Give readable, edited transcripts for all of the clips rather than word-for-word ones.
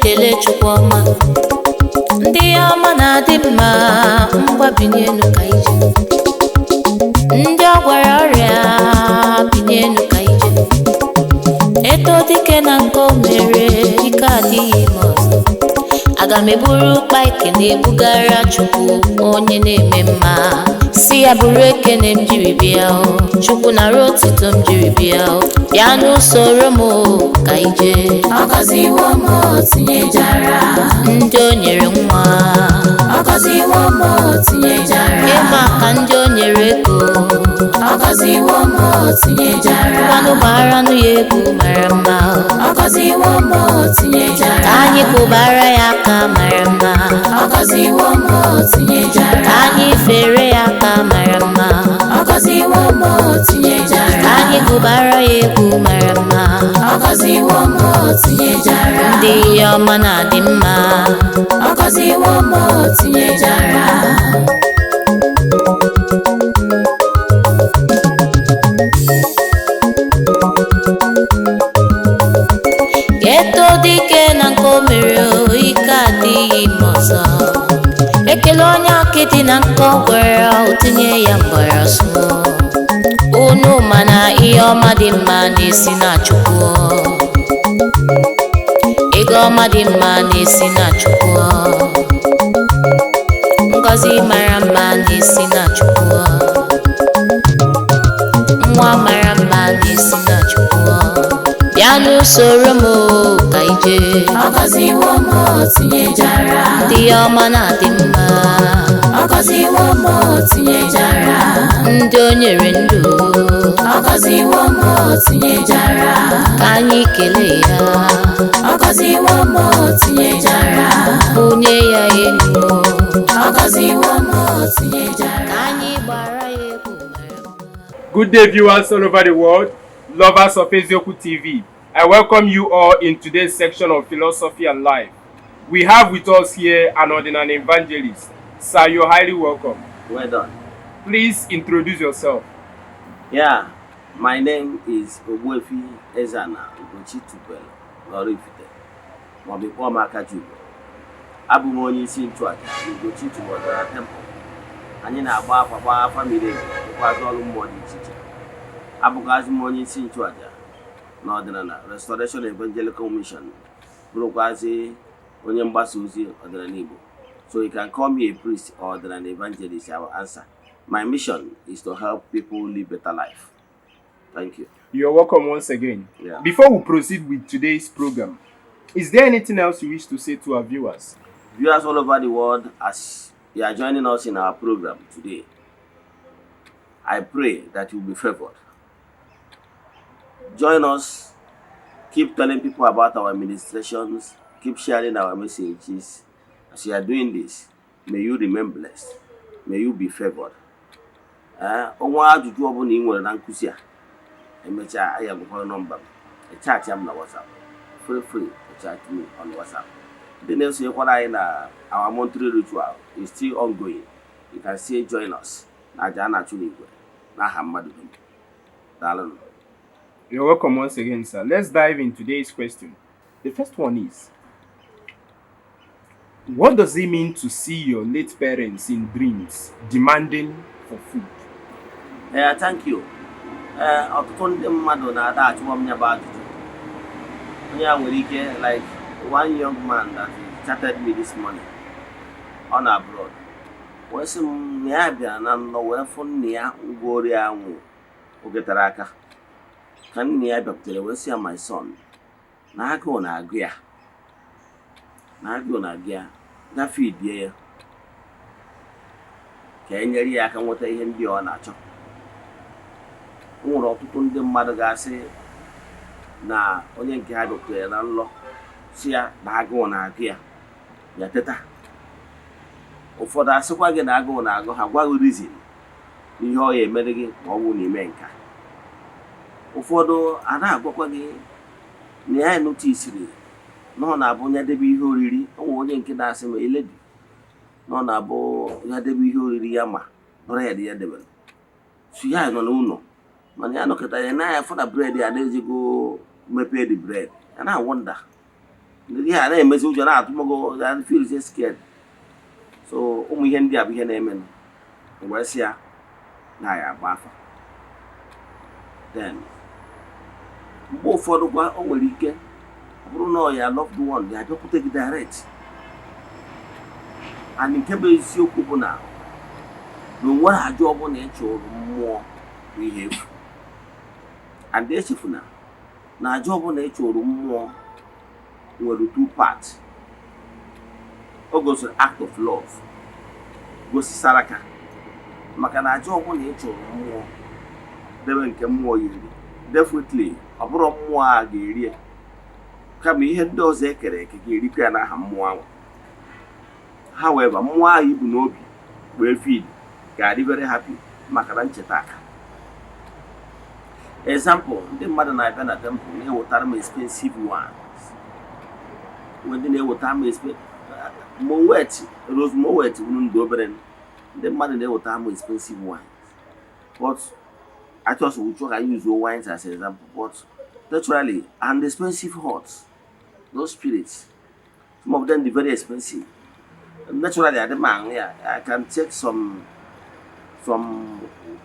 Ekele Chukwu ọma, ndị ọma na-adị mma. Ngwa, binyenu ka ije. Ndị ọ gwara ọrịa, binyenu ka ije. Eto dike na nke o mere, ike adịghị m ọzọ. Aga m eburu ụkpa ekene ebugara Chukwu onye na-eme mma, si ya bụrụ ekene m jiri bịa o. Chukwu, nara otito m jiri bịa o. Bịa n'usoro m o, ka ije. Ọgọziwo m, tinyejara. Ndị o nyere nwa. Ọgọziwo m, tinyejara. Ịma ka ndị o nyere ego. Ọgọziwo m, tinyejara. Mmanụ gbaranụ ya egwu mara mma. Ọgọziwo m, tinyejara. Ka anyị kụbara ya aka mara mma. Ọgọziwo m, tinyejara. Ka anyị fere ya aka mara mma. Ọgọziwo m, tinyejara. Ka anyị gụbara ya egwu mara mma. Ọgọziwo m, tinyejara. Ndị ihe ọma na-adị mma. Ọgọziwo m, tinyejara. Eto dike na nke o mere o, ike adịghị m ọzọ. Ekele onye akịdị na nke ọ gwara o, tinye ya mgbara ọsọ. Unu mana ihe ọma dị mma na-esi na Chukwu. Ego ọma dị mma na-esi na Chukwu. Ngọzi mara mma na-esi na Chukwu. Nwa mara mma na-esi na Chukwu. Bịa n'usoro m o, ka ije. Ọgọziwo m, tinyejara. Ndị ọma na-adị mma. Ọgọziwo m, tinyejara. Ndị o nyere ndụ. Ọgọziwo m, tinyejara. Ka anyị kelee ya. Ọgọziwo m, tinyejara. Bunye ya elu. Ọgọziwo m, tinyejara. Ka anyị gbara ya egwu mara mma. Good day, viewers all over the world, lovers of Eziokwu TV. I welcome you all in today's section of Philosophy and Life. We have with us here an Odinani evangelist. Sir, you're highly welcome. Well done. Please introduce yourself. Yeah, my name is Ogbuefi Ezana Ugochi Tubelu n'Oraifite, maọbụ ịkpọọ m Akajiugo. Abụ m onye isi nchụaja na Ugochi Tubelu na Temple. Anyị na-agba afa, gbaa afa miri emi, rụkwazị ọrụ mmụọ dị iche iche. Abụkwazị m onye isi nchụaja na Ọdịnala Restoration Evangelical Mission, bụrụkwazị onye mgbasa ozi ọdịnala Igbo. So you can call me a priest or ọdịnala evangelist, I will answer. My mission is to help people live better life. Thank you. You're welcome once again. Yeah. Before we proceed with today's program, is there anything else you wish to say to our viewers? Viewers all over the world, as you are joining us in our program today, I pray that you will be favored. Join us, keep telling people about our ministrations, keep sharing our messages. As you are doing this, may you remain blessed. May you be favored. Ee, onwe ajụjụ ọbụla ị nwere na nkụzi a, emechaa anyị agwakwara nọmba m, chat m na WhatsApp. Feel free to chat me on WhatsApp. Ndị na-esonyekwara anyị na our monthly ritual is still ongoing. You can still join us na aja a na-achụ n'igwe n'aha mmadụ dum. Daalụnụ. You're welcome once again, sir. Let's dive into today's question. The first one is, what does it mean to see your late parents in dreams demanding for food? Ee, thank you. Ee, ọtụtụ ndị mmadụ na-ada achụwa m ya bụ ajụjụ. Onye a nwere ike, like one young man that chatted me this morning ọ na abroad, wee sị m na ya bịara na nlọ wee fụ nna ya ngwori anwụ oge tere aka. Ka nna ya bịakwutere wee sị ya, "My son," na agụụ na-agụ ya, na agụụ na-agụ ya, gafe idie ya ka e nyere ya aka nweta ihe ndị ọ na-achọ. O nwere ọtụtụ ndị mmadụ ga-asị na onye nke ha bịakwutere na nlọ si ya na agụụ na-agụ ya, ya teta. Ụfọdụ asịkwa gị na agụụ na-agụ ha, gwa gị reason ihe ọ ya emere gị ma ọ bụrụ na ime nka. Ụfọdụ a na-agwakwa gị na ya notisiri na ọ na-abụ ya debe ihe oriri. O nwere onye nke na-asị ma eledi na ọ na-abụ ya debe ihe oriri ya, ma bread ya debere, so ya nọ n'ụlọ, mana ya nọkọta ya na ya fụ na bread ya na-ejigo mepee the bread, ya na wonder. Ihe a na-emezi, ụjọ na-atụ mogo, feel say scared. So ụmụ ihe ndị a bụ ihe na-eme. Wee sị ya na ya agba afa. Then mgbe ụfọdụ kwa, o nwere ike ọ bụrụ na ọ ya loved one ya abịakwute gị direct. And nke bụ eziokwu bụ na o nwere aja ọbụla ị chụrụ mmụọ bụ ihe efu. And echefuna na aja ọbụla ị chụrụ mmụọ nwere two parts. O gosiri act of love, gosi saraka, maka na aja ọbụla ị chụrụ mmụọ debe nke mmụọ ya eri, definitely ọ bụrụ mmụọ a ga-eri ya, kama ihe ndị ọzọ e kere eke ga-erikwa ya n'aha mmụọ ahụ. However, mmụọ ahụ ibu n'obi wee feed ga-adị very happy maka na ncheta aka. Example, ndị mmadụ na-abịa na temple na-ewetara m expensive ones. Nwee ndị na-eweta m Moet, Rose Moet wuru ndụ obere. Ndị mmadụ na-eweta m expensive wines, but I just will try to use wines as an example, but naturally, and expensive hots, those spirits, some of them they very expensive. Naturally, I demand, yeah, I can take some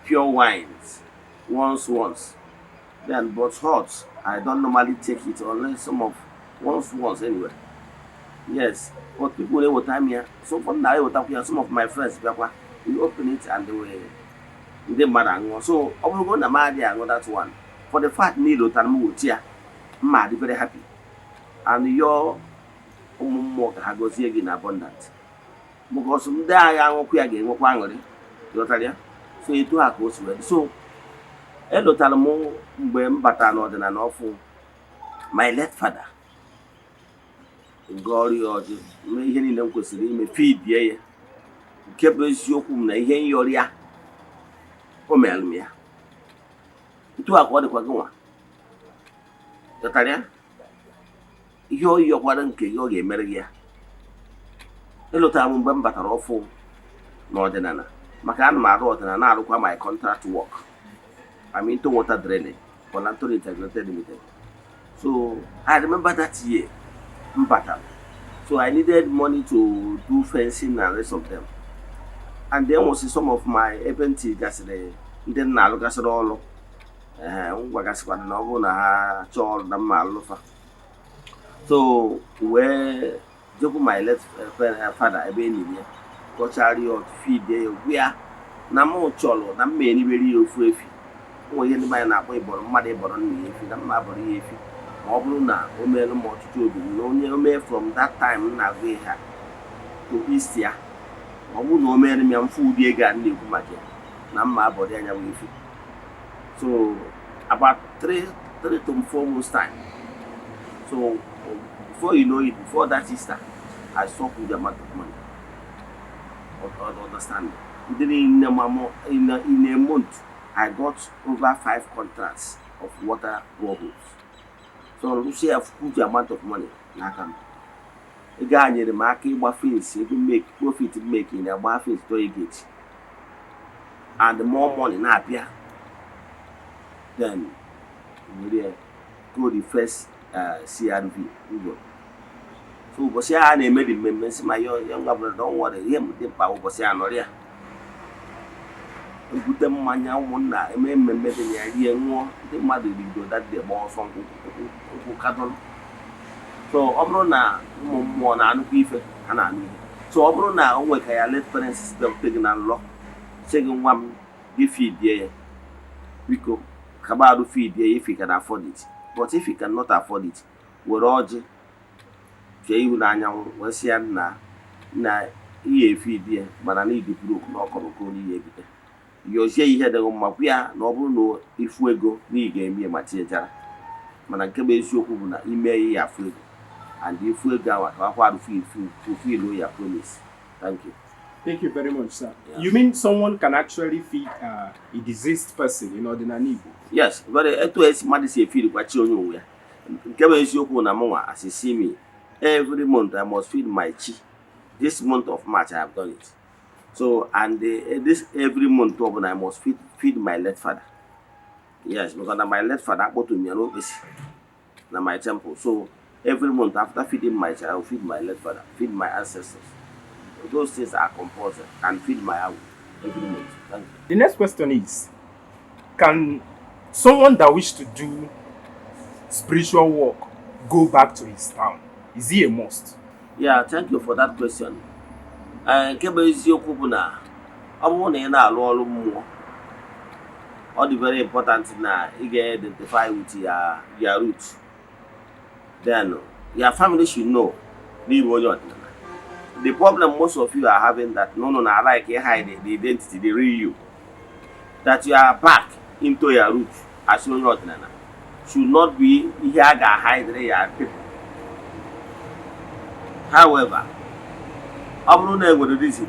pure wines once once. Then, but hot, I don't normally take it unless some of once once anyway. Yes, but people they time here. So for now, here, some of my friends, we open it and they were ndị mmadụ aṅụọ. So ọ bụrụgo na m adịghị aṅụ that one, for the fact na ịlụtara m woti ya, mma adị very happy and yọọ ụmụ mmụọ ka ha gọzie gị na abundant, because ndị agha aṅụkwu ya ga-enwekwa aṅụrị. Ghọtara ya? So etu a ka o si wee dị. So elotara m mgbe m batara n'ọdịnala ọfụ, my late father, gọọrọ ya ọjị, mee ihe niile m kwesịrị ime, feedie ya. Nke bụ eziokwu m na ihe nyọrọ ya, o mere m ya. Etu a ka ọ dịkwa gị nwa. Ghọtara ya? Ihe ọ yọkwara nke gị, ọ ga-emere gị ya. Elotara m mgbe m batara ọfụ n'ọdịnala, maka ana m arụ ọdịnala, na-arụkwa my contract work. I'm into water drilling for Lantor Integrated Limited. So I remember that year m batara, so I needed money to do fencing and rest of them, and then was some of my ebe ntị gasịrị, ndị nna alụgasịrị ọrụ. Ee, m gwagasịkwana na ọ bụrụ na ha chọọ ọrụ na mma alụfa. So wee jekwu my late father ebe enyi ya, kọchara ya ọtụ, feedie ya, gwa ya na m chọrọ na mma eribere ya ofu efi. O nwere ihe ndị mmadụ na-akpọ ịbọrọ mmadụ, ịbọrọ nna ya efi, na mma abọrọ ya efi ma ọ bụrụ na o meelu m ọtụtụ obi na onye o mee from that time m na-agụ ihe a to east ya. Ọ bụrụ na o meere m ya mfu ụdị ego a m na-ekwu maka ya, na mma abọrọ ya bụ efi. So about 3 to 4 months time, so before you know it, before that Easter, I saw huge amount of money. Understand? Within in a month, I got over five contracts of water boreholes. So rụsie a huge amount of money n'aka m. Ego a nyere m aka ịgba fence, ego make profit make na agba fence, toll gate, and more money na-abịa. Then were go the first CRV ụgwọ. So ụbọchị a na-eme dị mmemme, nsị ma ya ngwa bụrụ, don't worry, ihe m dị mkpa ụbọchị a nọrọ ya, ebute mmanya, ụmụnna eme mmemme dị na ya, rie, ṅụọ. Ndị mmadụ rigo that day, gba ọsọ nkwụ nkwụ kadụrụ. So ọ bụrụ na ụmụ mmụọ na-anụkwa ife ha na-anụ ihe, so ọ bụrụ na o nwe ka ya late parents bịakwute gị na nlọ, sị gị, "Nwa m, gị feedie ya, biko kabarụ feedie ya," if you can afford it. But if you cannot afford it, were ọjị chee ihu n'anyanwụ wee sị ya na na ihe efeedie, mana na ịdị broke, na ọkọrọ ka onye ihe ebite, yọzie ihe dịghị mma, gwa ya na ọ bụrụ na ifu ego na ị ga-eme ya ma tinyechara. Mana nke bụ eziokwu bụ na ime ya afụ ego, and ifu ego ahụ ka akwa fulfill ya promise. Thank you. Thank you very much, sir. Yeah. You mean someone can actually feed a deceased person in ọdịnala Igbo? Yes, very. Etu esi mmadụ si efeed kwa chi onye onwe ya. Nke bụ eziokwu na mụnwa, as you see me, every month I must feed my chi. This month of March, I have done it. So and this every month ọbụla, I must feed my late father. Yes, because na my late father akpọtụ m ya n'okpesi na my temple. So Every month after feeding my child, I will feed my late father, feed my ancestors. Those things are compulsory, and feed my house every month. Thank you. The next question is, can someone that wish to do spiritual work go back to his town? Is he a must? Yeah, thank you for that question. Ee, nke bụ eziokwu bụ na ọ bụrụ na ị na-alụ ọrụ mmụọ, ọ dị very important na ị ga-identify with your root. Then your family should know na ịbụ onye ọdịnala. The problem most of you are having, that no, na like hide the identity, the real you, that you are back into your root as onye ọdịnala, should not be ihe a ga-hide your people. However, ọ bụrụ na enwere reason,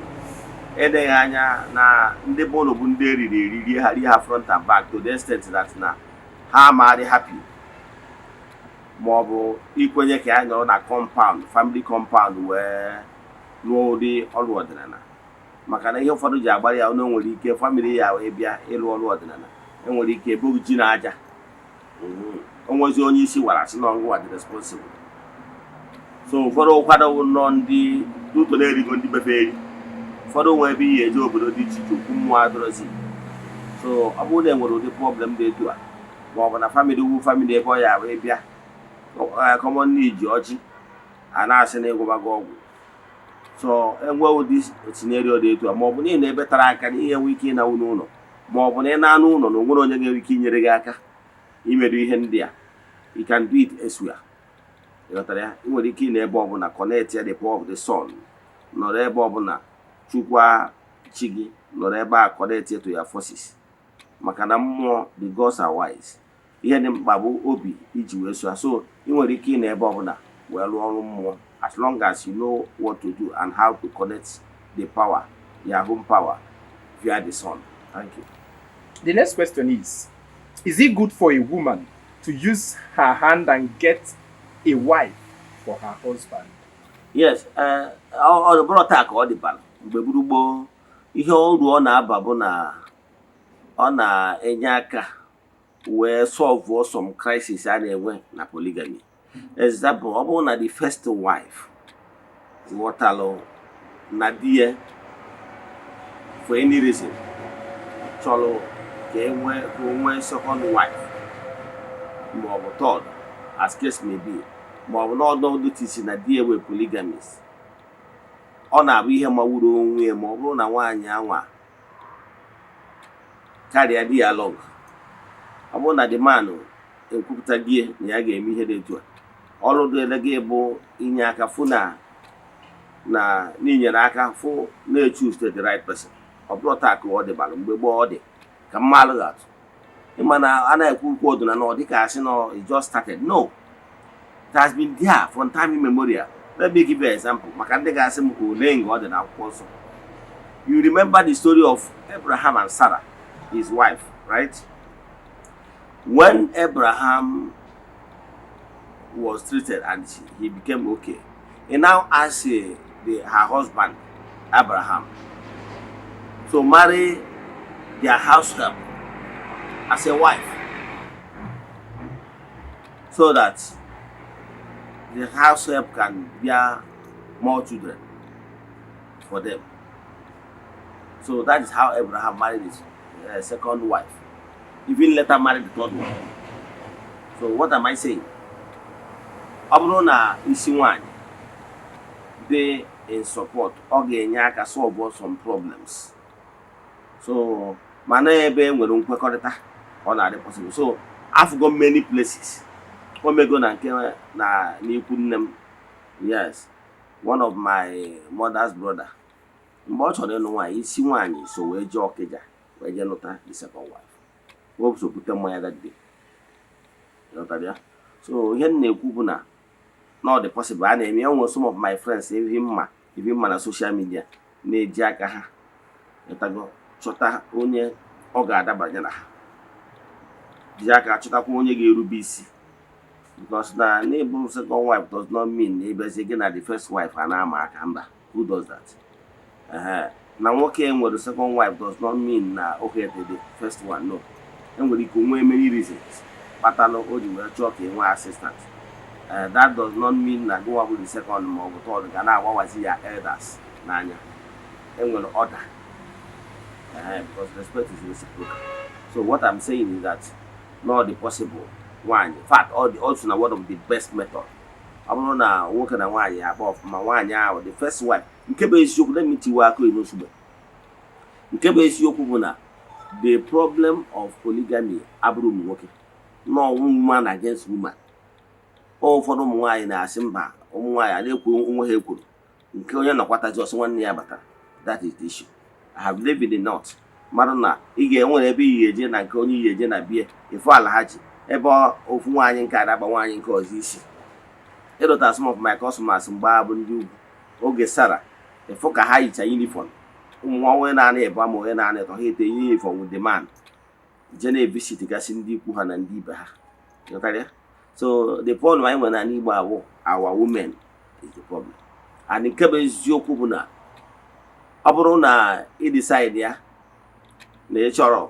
edeghị anya na ndị be ụlọ bụ ndị eriri eri, rie ha, rie ha front and back, to the extent that na ha amaghị happy, ma ọ bụ ikwenye ka ya nọrọ na compound, family compound, wee rụọ ụdị ọrụ ọdịnala, maka na ihe ụfọdụ ji agbara ya na o nwere ike family ya wee bịa ịrụ ọrụ ọdịnala, enwere ike eboghị ji na aja. O nwezi onye isi wara sị na ọngụwa dị responsible. So ụfọdụ kwadowo nnọọ ndị n'ụtọ na-erigo ndị befe eri. Ụfọdụ nwe ebe ihe eje obodo dị iche iche, okwu mmụọ adọrọzi. So ọ bụrụ na e nwere ụdị problem dị etu a, ma ọ bụ na family wu family ebe ọ ya wee bịa common iji ọjị a na-asị na ịgwụbago ọgwụ. So enwe ụdị scenario dị etu a, ma ọ bụ n'ihi na ebe tara aka na ihe nwe ike ịnanwu n'ụlọ, ma ọ bụ na ị na-anụ ụlọ na onwere onye nwere ike inyere gị aka imerụ ihe ndị a, you can do it elsewhere. Ịghọtara ya? Ị nwere ike ị na ebe ọbụla connect ya the power of the sun, nọrọ ebe ọbụla, chukwa chi gị, nọrọ ebe a connect to your forces, maka na mmụọ, the gods are wise. Ihe dị mkpa bụ obi iji wee so ya. So ị nwere ike ị na ebe ọbụla wee rụọ ọrụ mmụọ, as long as you know what to do and how to connect the power, your home power, via the sun. Thank you. The next question is it good for a woman to use her hand and get a wife for her husband? Yes, ọ bụrụ taa ka ọ dịbara. Mgbe gburu gboo, ihe uru ọ na-aba bụ na ọ na-enye aka wee solve some crisis a na-enwe na polygamy. Example, ọ bụrụ na the first wife ghọtalụ na di ya for any reason chọrọ ka e nwee, ka o nwee second wife ma ọ bụ third, as case may be, ma ọ bụ na ọnọdụ notice na di ya wee polygamist, ọ na-abụ ihe mawuru onwe ya ma ọ bụrụ na nwaanyị anwa karịa di ya along. Ọ bụrụ na the man ekwupụta gị na ya ga-eme ihe dị etu a, ọrụ dịrị gị bụ inye aka fụ na n'inyere aka fụ na-echoose the right person. Ọ bụrụ taa ka ọ dịbara, mgbe gboo ọ dị ka mmalụ ga-atụ. Ịma na a na-ekwu ukwu ọdịnala, ọ dịka asị na it just started. No, it has been there from time immemorial. Let me give you an example, maka ndị ga-asị m ole nga ọ dị n'akwụkwọ nsọ. You remember the story of Abraham and Sarah, his wife, right? When Abraham was treated and he became okay, he now asked her husband Abraham to marry their house help as a wife, so that the house help can bear more children for them. So that is how Abraham married his second wife. Even later married the third one. So what am I saying? Ọ bụrụ na isi nwanyị dị in support, ọ ga-enye aka solve some problems. So mana ebe e nwere nkwekọrịta, ọ na-adị possible. So afụgo many places o mego na nke na n'ikwu nne m. Yes, one of my mother's brother, mgbe ọ chọrọ ịnụ nwaanyị, isi nwaanyị so wee jee Ọkịja wee jee nụta the second wife. O so bute mmanya that day. Ghọtara ya? So ihe m na-ekwu bụ na ọ dị possible, a na-eme. Enwe some of my friends, evi mma na social media, na-eji aka ha ịtago chọta onye ọ ga-adabanye na ha, ji aka chọtakwa onye ga-erube isi, because na n'ịbụ second wife does not mean na ịbịazie gị na the first wife a na-ama aka. Mba, who does that? Ehe. Na nwoke nwere second wife does not mean na o hate the first one. No, enwere ike nwee many reasons kpatalụ o ji wee chọọ ka e nwee assistant. That does not mean na gịnwa bụ the second ma ọ bụ third ga na-agbawazi ya elders n'anya. Enwere order, because respect is reciprocal. So what I'm saying is that not the possible nwaanyị, in fact, all the also na one of the best method, ọ bụrụ na nwoke na nwaanyị agba ọfụma, nwaanyị ahụ, the first wife, nke bụ eziokwu, let me tiwe aka n'osugbe, nke bụ eziokwu bụ na the problem of polygamy abụrụ ụmụ nwoke, nọ woman against woman. Ụfọdụ ụmụ nwaanyị na-asị mba, ụmụ nwaanyị a na-ekwu onwe ha ekwuru nke onye nọkwatazi ọsọ nwanne ya batara. That is the issue. I have lived in the north, mmadụ na ị ga-enwere ebe ị ga-eje na nke onye ị ga-eje na bie ifu ala ha ji ebe ofu nwaanyị nke adagba nwaanyị nke ọzọ isi ịdọta. Some of my customers mgbe a bụ ndị ugwu oge sara ịfụ ka ha yicha uniform, ụmụ nwa onye na-ana ịba ma onye na-ana ịtọ ha ete uniform with the man je na-evisit gasị ndị ikwu ha na ndị ibe ha. Ghọtara ya? So the problem anyị nwere n'ala Igbo awụ our women is the problem. And nke bụ eziokwu bụ na ọ bụrụ na ị decide ya na ị chọrọ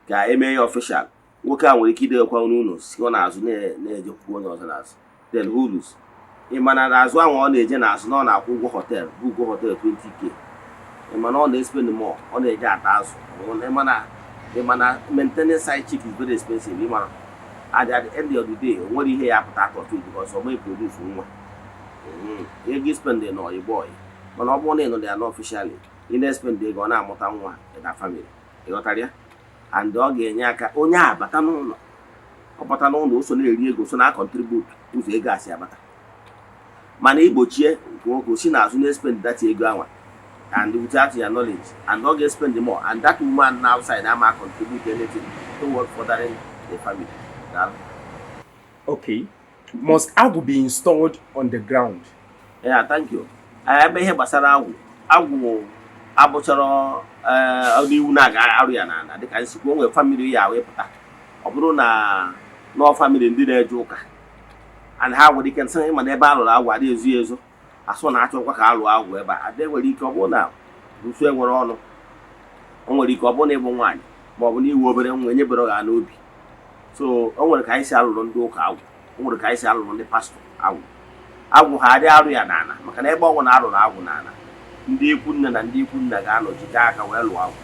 ka emee ya official, nwoke a nwere ike idewekwa n'ụlọ si ọ n'azụ na-ejekwukwu onye ọzọ n'azụ. Then who lose? Ị ma na n'azụ ahụ ọ na-eje n'azụ na ọ na-akwụ ụgwọ hotel bụ ụgwọ hotel 20K. Ị ma na ọ na-espend more, ọ na-eje ata azụ. Ị ma na maintenance side chick is very expensive. Ị mara at the end of the day, o nwere ihe ya apụta out of it because ọ maghị produce nwa. Ego spend na oyibo oyi, mana ọ bụrụ na ị nọ ya na officially, ị na-espend ego, ọ na-amụta nwa na family. Ị ghọtara ya? And ọ ga-enye aka onye a bata n'ụlọ, ọ bata n'ụlọ, o so na-eri ego, so na contribute ụzọ ego a si abata. Mana igbochie nke nwoke o si n'azụ na-espend that ego anwa and without your knowledge, and ọ ga-espend more, and that woman na outside ama contribute anything toward furthering the family. Daalụ. Okay. Must agwụ be installed on the ground? Yeah, thank you. Ebe ihe gbasara agwụ, agwụ abụchara n'iwu na-aga arụ ya n'ala dịka nsikwu o nwere family ya wee pụta. Ọ bụrụ na nọọ family ndị na-eje ụka and ha nwere ike nsị ịma na ebe a lụrụ agwụ adị ezo ezo asụ na achọkwa ka alụ agwụ ebe a ada nwere ike ọ bụrụ na nsu enwere ọnụ, o nwere ike ọ bụrụ na ịbụ nwaanyị ma ọ bụ na iwu obere nwa enyebere ha n'obi. So o nwere ka anyị si alụrụ ndị ụka agwụ, o nwere ka anyị si alụrụ ndị pastọ agwụ. Agwụ ha adị arụ ya n'ala maka na ebe ọgwụ na-arụrụ agwụ n'ala, ndị ikwu nne na ndị ikwu nna ga-anọ jide aka wee lụọ agwụ.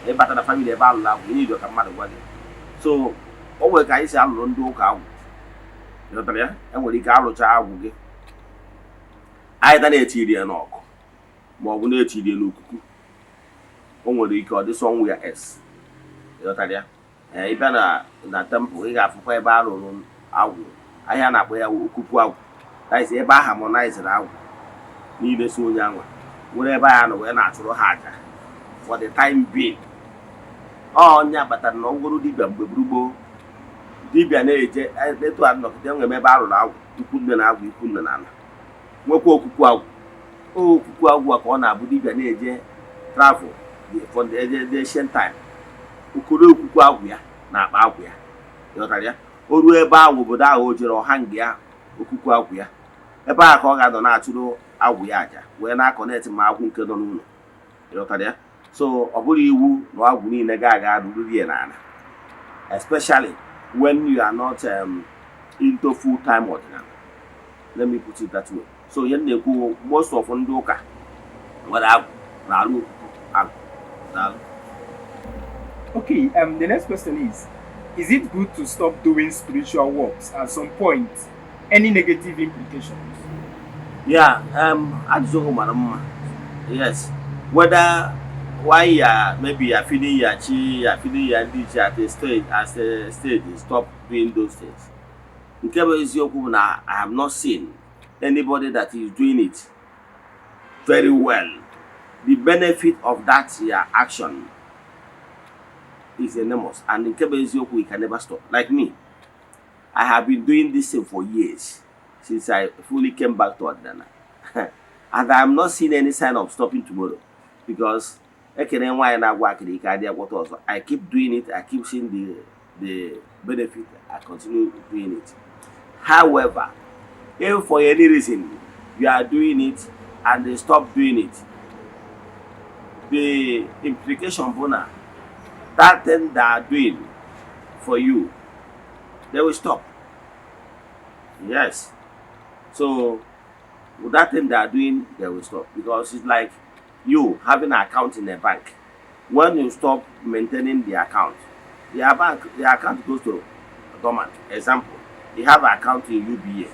Ịbata na family ebe alụrụ agwụ, ihe ka mmadụ gwa gị. So o nwere ka anyị si alụrụ ndị ụka agwụ. Ịghọtara ya? Enwere ike alụcha agwụ gị, anyị ga na-etiri ya n'ọkụ ma ọ bụ na-etiri ya n'okuku. O nwere ike ọ dị somewhere else. Ịghọtara ya? Ee, ịbịa na temple, ị ga-afụkwa ebe a rụrụ agwụ ahịa na-akpọ ya okuku agwụ. That is ebe a harmonizere agwụ niile so onye anwa nwere ebe a nọ wee na-achụrụ ha aja for the time being. Ọnya batara na ọgwụgwụrụ dibịa mgbe gburugburu dibịa na-eje etu a nnọkịta enwere m ebe a rụrụ agwụ ikwu nne na agwụ ikwu nne na ala, nwekwa okuku agwụ. Okuku agwụ a ka ọ na-abụ dibịa na-eje travel for the ancient time, okoro okuku agwụ ya na akpa agwụ ya. Ịghọtara ya? O ruo ebe ahụ, obodo ahụ o jere, ọha nga ya okuku agwụ ya ebe ahụ ka ọ ga-anọ na-achụrụ agwụ ya aja wee na-aconnect ma agwụ nke nọ n'ụlọ. Ịghọtara ya? So ọ bụrụ iwu na agwụ niile ga-aga ruru ya n'ala, especially when you are not into full time ọdịnala, let me put it that way. So ihe m na-ekwu, most of ndị ụka nwere agwụ na-arụ okuku agwụ. Daalụ. Okay, the next question is it good to stop doing spiritual works at some point? Any negative implications? Yeah, ajụjụ gị mara mma. Yes, whether why you are, maybe you are feeling your chi, you are feeling your ndị ichie at a stage, you stop doing those things. Nke bụ eziokwu bụ na I have not seen anybody that is doing it very well. The benefit of that your action is enormous, and nke bụ eziokwu, you can never stop. Like me, I have been doing this thing for years since I fully came back to Ọdịnala, and I am not seeing any sign of stopping tomorrow because ekene nwaanyị na-agwa akịrị ike adịghị agwọta ọzọ. I keep doing it, I keep seeing the benefit, I continue doing it. However, if for any reason you are doing it and they stop doing it, the implication bụ na that thing they are doing for you, they will stop. Yes. So with that thing they are doing, they will stop, because it's like you having an account in a bank. When you stop maintaining the account, the account goes to dormant. Example, you have an account in UBA,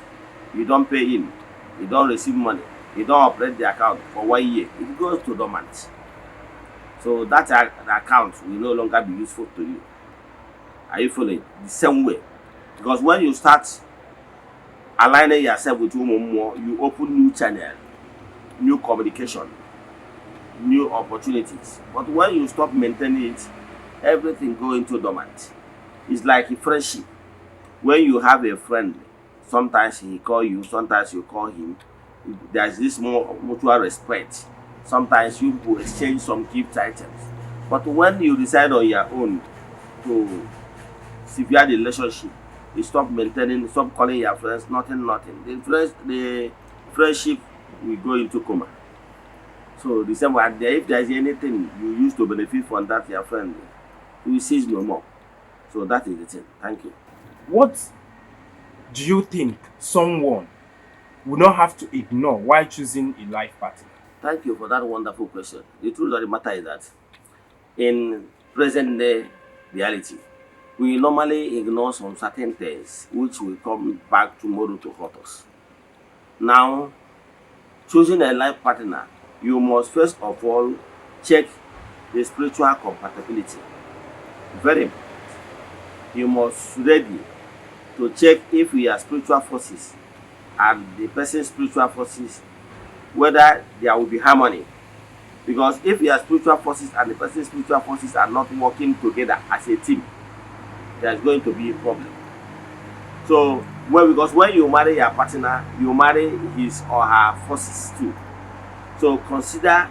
you don't pay in, you don't receive money, you don't operate the account for one year, it goes to dormant. So that account will no longer be useful to you. Are you following? The same way, because when you start aligning yourself with ụmụ mmụọ, you open new channel, new communication, new opportunities. But when you stop maintaining it, everything go into dormant. It's like a friendship. When you have a friend, sometimes he call you, sometimes you call him. There's this more mutual respect. Sometimes you will exchange some gift items. But when you decide on your own to sever the relationship, you stop maintaining, stop calling your friends, nothing, nothing. The friendship will go into coma. So the same way, if there is anything you use to benefit from that your friend, you will cease no more. So that is the thing. Thank you. What do you think someone would not have to ignore while choosing a life partner? Thank you for that wonderful question. The truth of the matter is that in present day reality, we normally ignore some certain things which will come back tomorrow to hurt us. Now, choosing a life partner, you must first of all check the spiritual compatibility. Very important. You must ready to check if your spiritual forces and the person's spiritual forces, whether there will be harmony. Because if your spiritual forces and the person's spiritual forces are not working together as a team, there's going to be a problem. So, well, because when you marry your partner, you marry his or her forces too. So consider,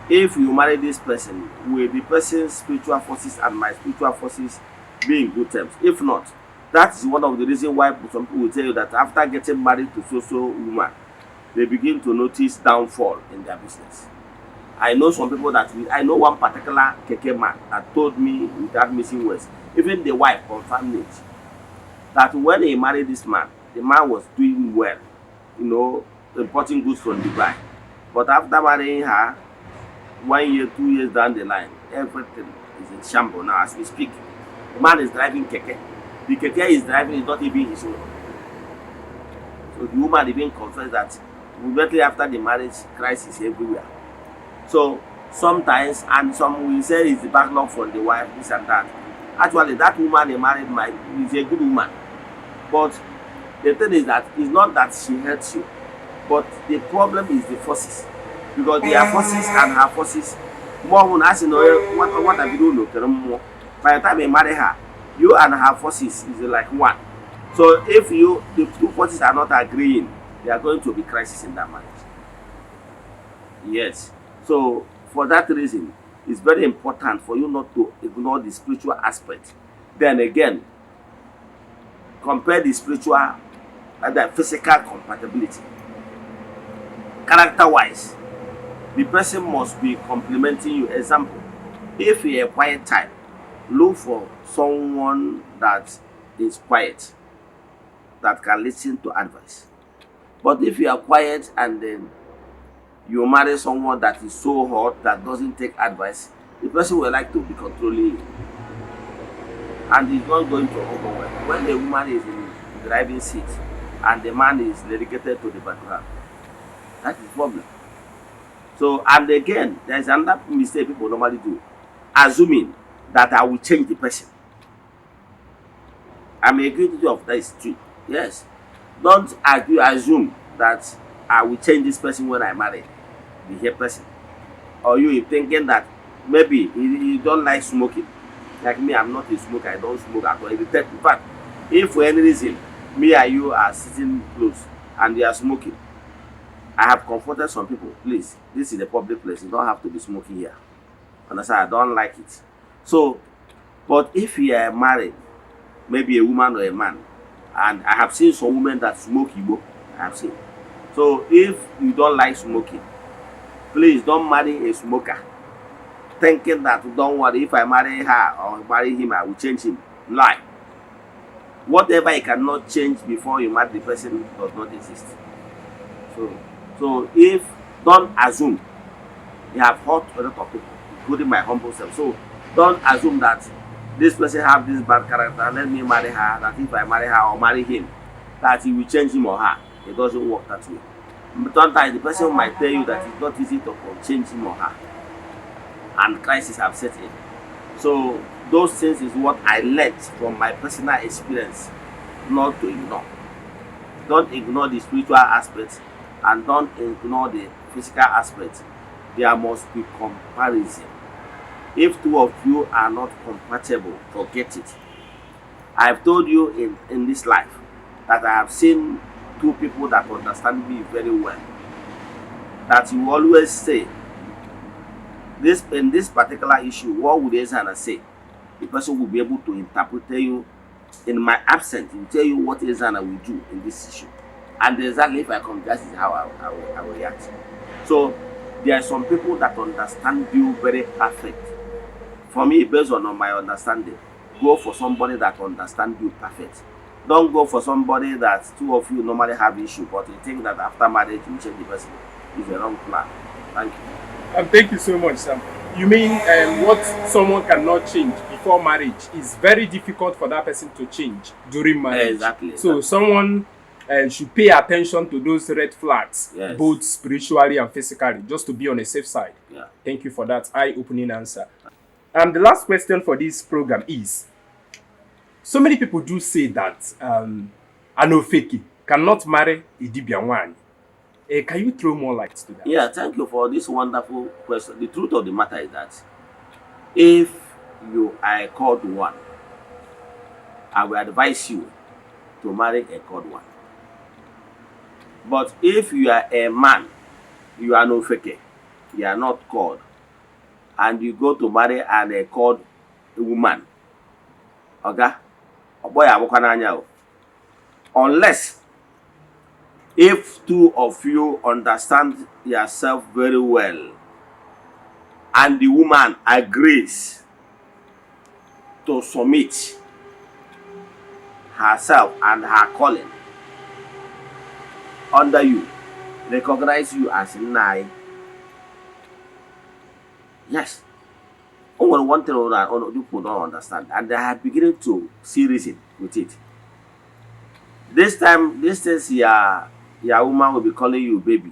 if you marry this person, will the person's spiritual forces and my spiritual forces be in good terms? If not, that is one of the reasons why some people will tell you that after getting married to so so woman, they begin to notice downfall in their business. I know some people that I know one particular keke man that told me without missing words, even the wife confirmed it, that when he married this man, the man was doing well, you know, importing goods from Dubai. But after marrying her, one year, 2 years down the line, everything is in shambles now as we speak. The man is driving keke. The keke he's driving is not even his own. So the woman even confessed that immediately after the marriage, crisis everywhere. So sometimes, and some will say it's the backlog from the wife, this and that. Actually, that woman he married might is a good woman. But the thing is that it's not that she hurts you, but the problem is the forces. Because their forces and her forces, more than as you know, what have you done? By the time you marry her, you and her forces is like one. So if you the two forces are not agreeing, there are going to be crisis in that marriage. Yes. So for that reason, it's very important for you not to ignore the spiritual aspect. Then again, compare the spiritual and the physical compatibility. Character wise, the person must be complimenting you. Example, if you're a quiet type, look for someone that is quiet, that can listen to advice. But if you are quiet and then you marry someone that is so hot that doesn't take advice, the person will like to be controlling you, and it's not going to go well. When the woman is in the driving seat and the man is relegated to the background, that is problem. So, and again, there's another mistake people normally do, assuming that I will change the person. I'm a guilty of that too. Yes. Don't argue, assume that I will change this person when I marry the here person. Or you thinking that maybe you don't like smoking. Like me, I'm not a smoker. I don't smoke at all. In fact, if for any reason me and you are sitting close and you are smoking, I have confronted some people. Please, this is a public place. You don't have to be smoking here. Understand? I don't like it. So, but if you are married, maybe a woman or a man, and I have seen some women that smoke Igbo. I have seen. So if you don't like smoking, please don't marry a smoker, thinking that, don't worry, if I marry her or marry him, I will change him. Lie. Whatever you cannot change before you marry the person does not exist. So if, don't assume. You have hurt a lot of people, including my humble self. So don't assume that this person have this bad character, let me marry her, that if I marry her or marry him, that he will change him or her. It doesn't work that way. But sometimes the person might tell you that it's not easy to change him or her, and crisis have set in. So those things is what I learned from my personal experience not to ignore. Don't ignore the spiritual aspect and don't ignore the physical aspect. There must be comparison. If two of you are not compatible, forget it. I've told you in this life that I have seen two people that understand me very well. That you always say, this in this particular issue, what would Ezeana say? The person will be able to interpret, tell you in my absence, he will tell you what Ezeana will do in this issue. And exactly if I come, that is how I will react. So there are some people that understand you very perfect. For me, based on my understanding, go for somebody that understand you perfect. Don't go for somebody that two of you normally have issue, but you think that after marriage you change the person. It's a wrong plan. Thank you. Thank you so much, Sam. You mean what someone cannot change before marriage is very difficult for that person to change during marriage. Exactly. So someone should pay attention to those red flags, both spiritually and physically, just to be on a safe side. Thank you for that eye-opening answer. The last question for this program is, so many people do say that an ofeke cannot marry a dibia nwanyị. Can you throw more light to that? Yeah, thank you for this wonderful question. The truth of the matter is that if you are a called one, I will advise you to marry a called one. But if you are a man, you are no ofeke, you are not called, and you go to marry an a called woman, oga, ọgbọ ya agbakwa n'anya o. Unless if two of you understand yourself very well and the woman agrees to submit herself and her calling under you, recognize you as nna anyị. Yes. O nwere one thing that people don't understand, and they are beginning to see reason with it. This time, this things your woman will be calling you baby,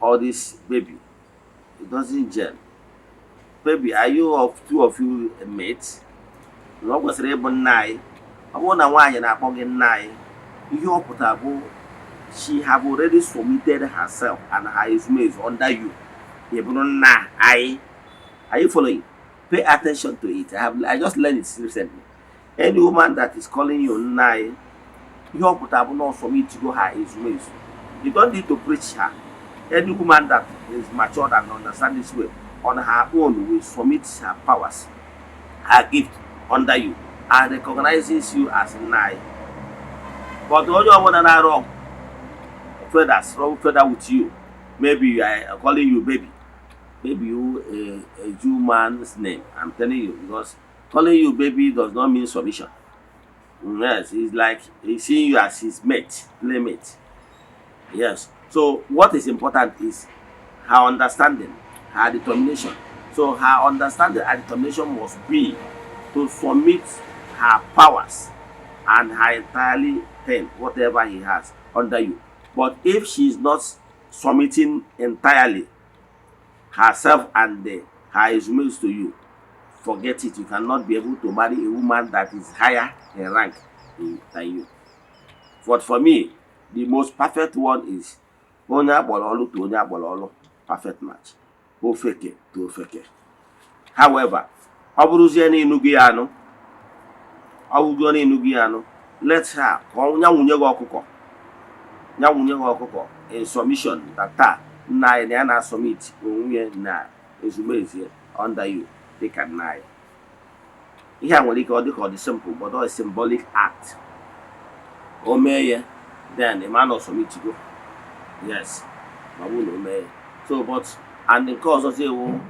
or this baby. It doesn't gel. Baby, are you of two of you mates? Na ọ kwesịrị ịbụ nna anyị. Ọ bụrụ na nwaanyị na-akpọ gị nna anyị, ihe ọ pụtara bụ she have already submitted herself and her ezumezu under you. Ị bụrụ nna anyị. Are you following? Pay attention to it. I just learned it recently. Any woman that is calling you nna anyị, ihe ọ pụtara bụ na ọ submit go her ezumezu. You don't need to preach her. Any woman that is matured and understand this way on her own will submit her powers, her gift under you and recognizes you as nna anyị. But onye ọbụla na-arụ ọgụ feathers, rub feather with you, maybe you are calling you baby. Baby, you a Jew man's name. I'm telling you, because calling you baby does not mean submission. Yes, it's like he's seeing you as his mate, playmate. Yes. So what is important is her understanding, her determination. So her understanding and determination must be to submit her powers and her entirely thing, whatever he has, under you. But if she is not submitting entirely herself and her ezumezu to you, forget it. You cannot be able to marry a woman that is higher in rank than you. But for me, the most perfect one is onye akpọrọ ọlụ to onye akpọrọ ọlụ, perfect match. Ofeke to ofeke. However, ọ bụrụzie na ịnụgo ya anụ, ọ bụrụzie na ịnụgo ya anụ, let her ka ọ ya nwunye gị ọkụkọ, ya nwunye gị ọkụkọ in submission that taa nna anyị na ya na-asubmit onwe ya na ezumezu ya under you dịka nna anyị. Ihe a nwere ike ọ dị ka ọ dị simple, but ọ symbolic act. O mee ya, then the man submit go. Yes, ma ọ bụrụ na o mee ya. So but and nke ọzọ si ewu,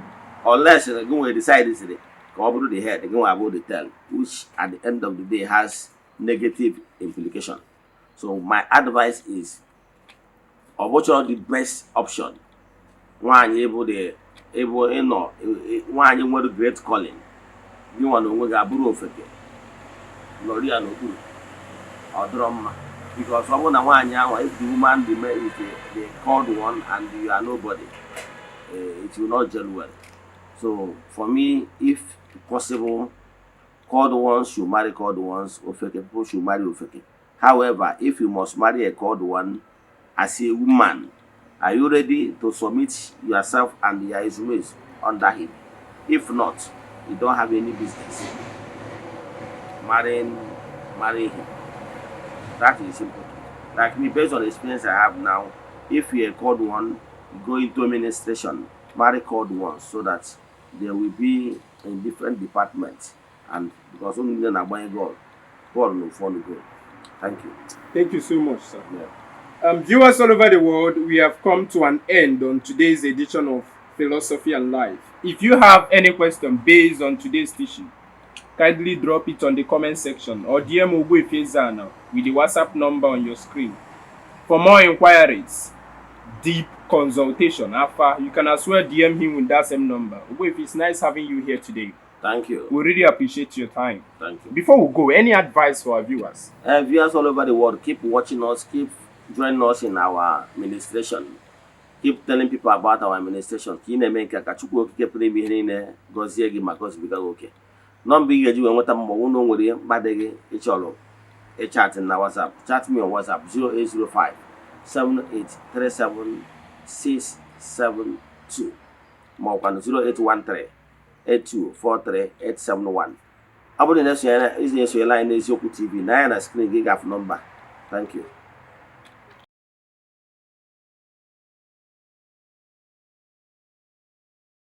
unless gị nwere decide sịrị ka ọ bụrụ the head, gị nwe abụ the tail, which at the end of the day has Negative implication. So my advice is, ọ bụchọrọ the best option nwaanyị ịbụ the ịbụ ịnọ nwaanyị nwere great calling, gị nwa na onwe gị abụrụ ofeke nọrọ ya n'okpuru, ọ dịrọ mma, because ọ bụrụ na nwaanyị ahụ, if the woman remain is the called one and you are nobody, it will not gel well. So for me, if possible, called ones should marry called ones, ofeke people should marry ofeke. However, if you must marry a called one, as a woman, are you ready to submit yourself and your ways under him? If not, you don't have any business marrying him. That is simple. Like me, based on the experience I have now, if you're a called one, go into administration, marry called ones so that there will be in different departments, and because only then are God, God will follow God. Thank you. Thank you so much, sir. Yeah. Viewers all over the world, we have come to an end on today's edition of Philosophy and Life. If you have any question based on today's teaching, kindly drop it on the comment section or DM Ogbuefi Eze-Ana with the WhatsApp number on your screen. For more inquiries, deep consultation, Afa, you can as well DM him with that same number. Ogbuefi, it's nice having you here today. Thank you. We really appreciate your time. Thank you. Before we go, any advice for our viewers? Viewers all over the world, keep watching us, keep joining us in our ministration. Keep telling people about our administration. Ka ị na-eme nke a, ka Chukwu Okike pụrụ ime ihe niile gọzie gị ma gọzibiga gị oke. Nọmba ị ga-eji wee nweta m ma ọ bụrụ na o nwere mkpa dị gị ịchọrọ ịchat na WhatsApp, chat me on WhatsApp, 0805 7837 672 ma ọkwa 0813 8243 871. Ọ bụrụ na ị na-esonyela anyị n'Eziokwu TV na ya na screen gị, gafụ nọmba. Thank you.